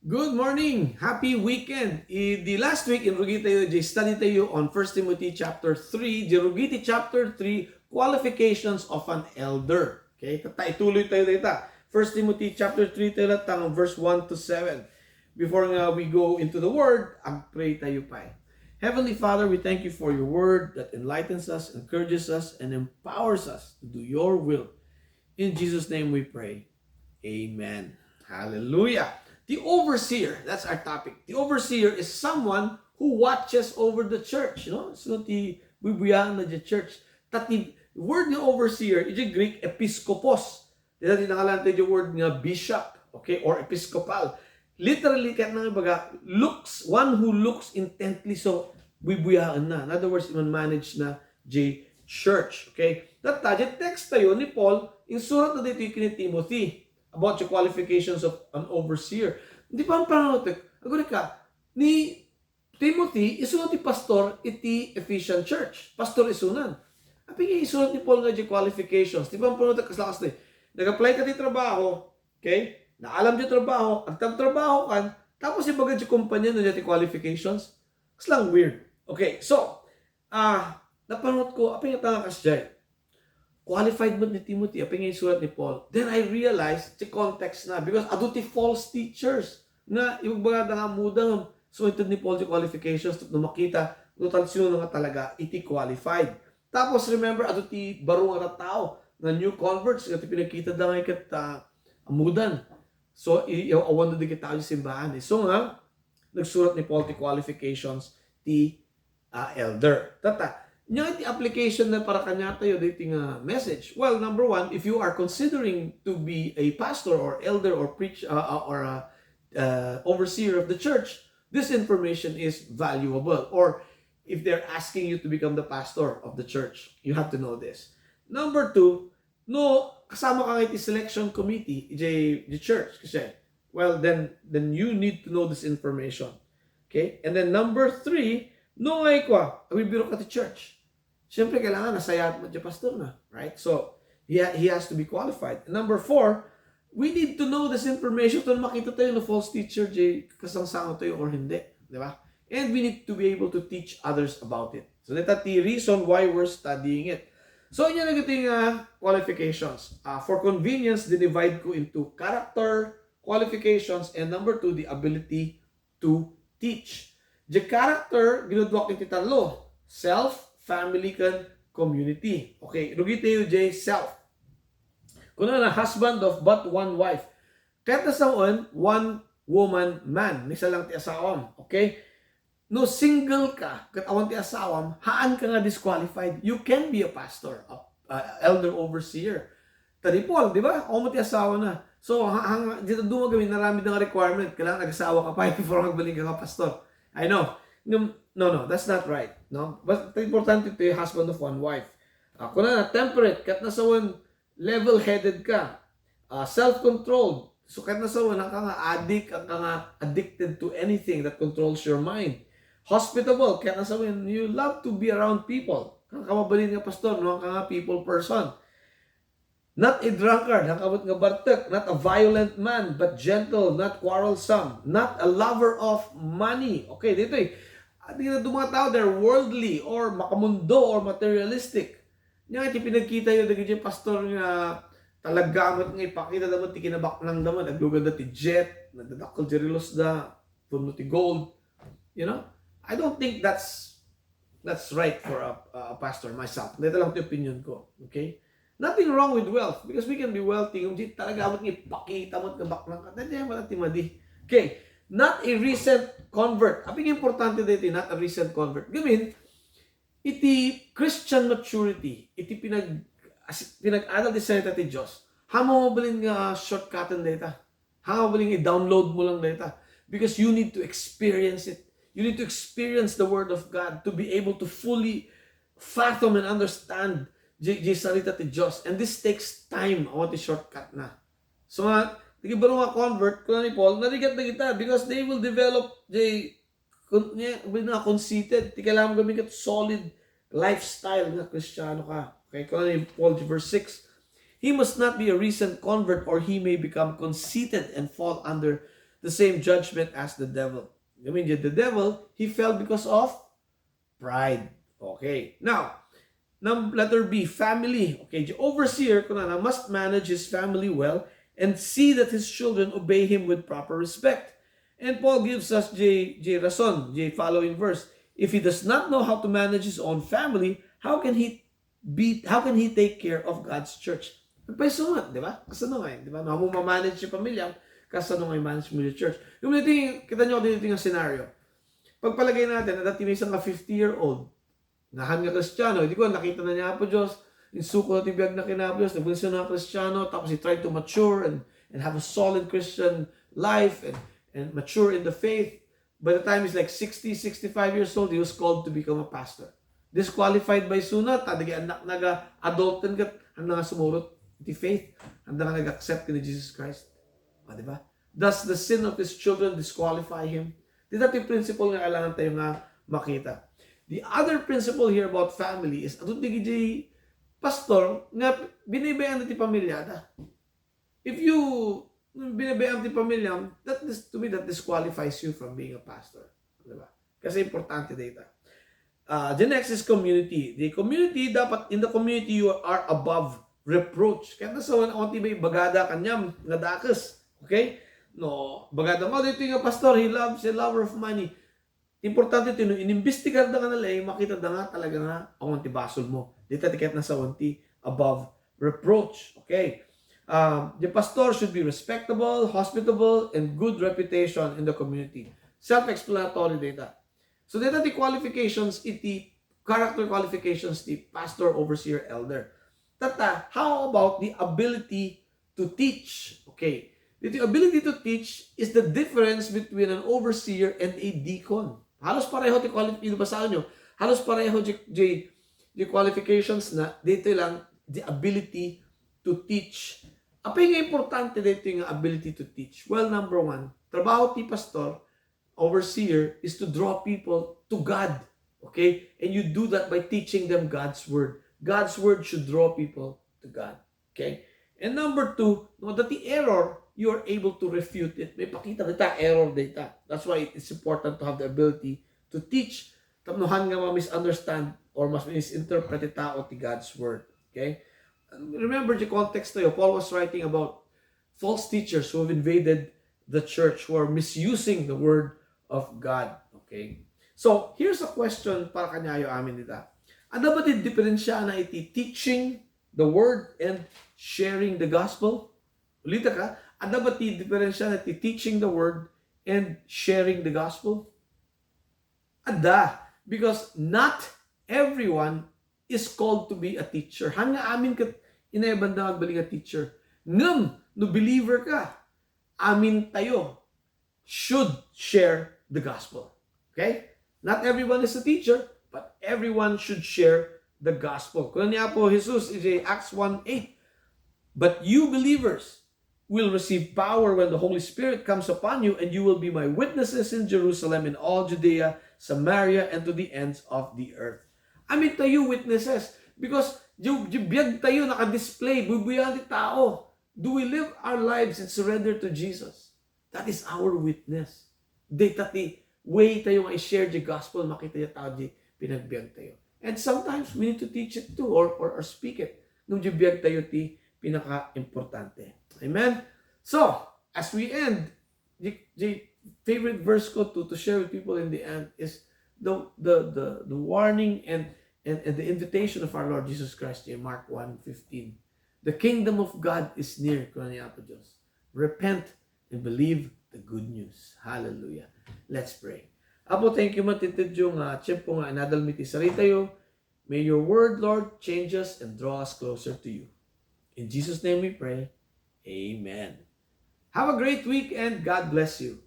Good morning! Happy weekend! The last week, inrugi tayo, study tayo on 1 Timothy chapter 3, Jerugiti chapter 3, qualifications of an elder. Okay, tuloy tayo dito. 1 Timothy chapter 3 tayo lang, verse 1 to 7. Before nga we go into the word, pray tayo pa. Heavenly Father, we thank you for your word that enlightens us, encourages us, and empowers us to do your will. In Jesus' name we pray. Amen. Hallelujah. The overseer, that's our topic. The overseer is someone who watches over the church. So the bibuyaan na the church. Tati word ng overseer is the Greek episkopos. Dito tinangalan tayo yung word nga bishop, okay, or episcopal. Literally, kaya nang ibaga, one who looks intently, so bibuyaan na. In other words, man-manage na J church, okay? That text tayo ni Paul, in surat na dito yung Timothy, about the qualifications of an overseer. Hindi pa ang pananotik. Agad ka, ni Timothy, isulat ni pastor iti Ephesian church. Pastor isunan. Api nga isulat ni Paul nga di qualifications. Di ba ang pananotik kaslakas na nag-apply ka di trabaho, okay? Naalam di trabaho, ang trabaho kan, tapos ibaga di kumpanya na di qualifications. Kaslang weird. Okay, so, napanood ko, api nga tanga kasjay. Qualified mo ni Timothy, apay nga yung sulat ni Paul. Then I realized the context na because aduti false teachers na yung baga nga mudang suwintod ni Paul yung qualifications na makita total sino nga talaga iti qualified. Tapos remember aduti baro nga tao na new converts iti pinakita da nga ikat amudan. So awan na di kita yung simbahan. So nga nagsulat ni Paul ti qualifications ti elder. Yung application na para kanya tayo dating message. Well, number one, if you are considering to be a pastor or elder or preach or overseer of the church, this information is valuable. Or if they're asking you to become the pastor of the church, you have to know this. Number two, kasama ka nga iti selection committee, the church, kasi, well, then you need to know this information. Okay? And then number three, ngay kwa, biro ka ti church. Siyempre, kailangan nasayat mo dyan pastor na. Right? So, he has to be qualified. And number four, we need to know this information to makita tayo na false teacher, kasangsango tayo or hindi. Di ba? And we need to be able to teach others about it. So, that's the reason why we're studying it. So, yun ang ating qualifications. For convenience, dinivide ko into character, qualifications, and number two, the ability to teach. The character, ginudwak yung titalo. Self, family, kan community. Okay, rugi tayo self. Kung na husband of but one wife. Kahit na sa one woman man. Nisa lang ti asawam. Okay? No, single ka. Kat awan ti asawam, haan ka nga disqualified. You can be a pastor, elder overseer. Tadi Paul, di ba? Ako mo ti asawa na. So, dito dumagawin, narami na requirement. Kailangan nag-asawa ka pa before magbaling ka pastor. I know. No, that's not right. No, but important ito yung husband of one wife. Kung na temperate, kat na sa level-headed ka, self-controlled. So kat na sa ka nga addict, ka nga addicted to anything that controls your mind. Hospitable, kat na sa you love to be around people. Kang kamabalin nga pastor, no, ka nga people person. Not a drunkard, nakabot nga bartek, not a violent man, but gentle, not quarrelsome, not a lover of money. Okay, dito dito mga tao, they're worldly or makamundo or materialistic. Nga iti pinagkita yun, yung pastor nga talagamot nga ipakita naman ti kinabak lang naman, naglugad na ti jet, nagdadakal jerilos da, puno ti gold. You know? I don't think that's right for a pastor, myself. Dito lang ito opinion ko. Okay? Nothing wrong with wealth because we can be wealthy. Kung di talagamot nga ipakita mo at kabak lang ka, dito wala ti madi. Okay. Not a recent convert. Aping importante dito, not a recent convert. Gamin, iti Christian maturity, iti pinag-adal di sa ti Diyos, hamo mabalin nga shortcutan dito. Hamo mabalin i-download mo lang dito. Because you need to experience it. You need to experience the Word of God to be able to fully fathom and understand di salita ti Diyos. And this takes time. I want the shortcut na. So nga baro nga convert ko ni Paul, narigat na kita because they will develop conceited. Di kailangan gawin ka solid lifestyle na Kristiyano ka. Okay, kung ni Paul verse 6. He must not be a recent convert or he may become conceited and fall under the same judgment as the devil. I mean, the devil, he fell because of pride. Okay. Now, letter B, family. Okay, the overseer must manage his family well and see that his children obey him with proper respect. And Paul gives us rason, following verse. If he does not know how to manage his own family, how can he take care of God's church? Nagpaisungat, di ba? Kasano nga, di ba? No, mo ma-manage yung pamilya, kasano nga manage mo yung church. Yung kita nyo dito yung scenario. Pagpalagay natin, na dati may isang 50-year-old, nahan nga Kristiyano, hindi ko, nakita na niya po Diyos, insuko na tibiyag na kinapos, nagbunsyo na Kristiyano, tapos he tried to mature and have a solid Christian life and mature in the faith. By the time he's like 60, 65 years old, he was called to become a pastor. Disqualified by sunat, anak naga-adulten ka, handa nga sumurot the faith, handa nga nag-accept ni Jesus Christ. Diba? Does the sin of his children disqualify him? Di dati principle nga kailangan tayo nga makita. The other principle here about family is, atong di pastor, nga binibayaan natin pamilya. If you binabayaan natin pamilya, to me, that disqualifies you from being a pastor. Diba? Kasi importante data. The next is community. The community, dapat, in the community, you are above reproach. Kaya nasa onti ba bagada kanyam, nga dakas. Okay? No, bagada mo, dito yung pastor, he loves a lover of money. Importante ito, inimbestigar na nga nila, makita na nga talaga nga ang onti basol mo. Dito tiket na sa onti, above reproach. Okay? The pastor should be respectable, hospitable, and good reputation in the community. Self-explanatory data. So data the qualifications, iti character qualifications, the pastor, overseer, elder. Tata, how about the ability to teach? Okay. The ability to teach is the difference between an overseer and a deacon. Halos pareho ti qualifications nyo. Halos pareho the qualifications na dito lang the ability to teach. Apay nga importante dito yung ability to teach. Well, number one, trabaho ti pastor, overseer, is to draw people to God. Okay? And you do that by teaching them God's word. God's word should draw people to God. Okay? And number two, no, that the error, you are able to refute it. May pakita kita error data. That's why it's important to have the ability to teach. Tapnohan nga ma-misunderstand or mas misinterpret tao ti God's word. Okay? And remember the context tayo. Paul was writing about false teachers who have invaded the church, who are misusing the word of God. Okay? So, here's a question para kanyayo amin dita. Ano ba ti diferensya na iti teaching the word and sharing the gospel? Ulita ka, ano ba ti diferensya na iti teaching the word and sharing the gospel? Ada, because not everyone is called to be a teacher. Hanga amin ka inayabanda magbaling a teacher. Ngam, no believer ka, amin tayo should share the gospel. Okay? Not everyone is a teacher, but everyone should share the gospel. Kung niya po Jesus, Acts 1:8. But you believers will receive power when the Holy Spirit comes upon you, and you will be my witnesses in Jerusalem, in all Judea, Samaria, and to the ends of the earth. Amin tayo witnesses. Because yung biyag tayo naka-display, bubuyan di tao. Do we live our lives and surrender to Jesus? That is our witness. Tati way tayo nga i-share the gospel, makita yung tao di pinagbiag tayo. And sometimes we need to teach it too or speak it. Nung di biyag tayo ti pinaka-importante. Amen? So, as we end, the favorite verse ko to share with people in the end is the warning and the invitation of our Lord Jesus Christ in Mark 1:15. The kingdom of God is near, kung niya po Diyos. Repent and believe the good news. Hallelujah. Let's pray. Apo, thank you matitid yung tiyempo nga nadalmiti sarita yo. May your word, Lord, change us and draw us closer to you. In Jesus' name we pray. Amen. Have a great week and God bless you.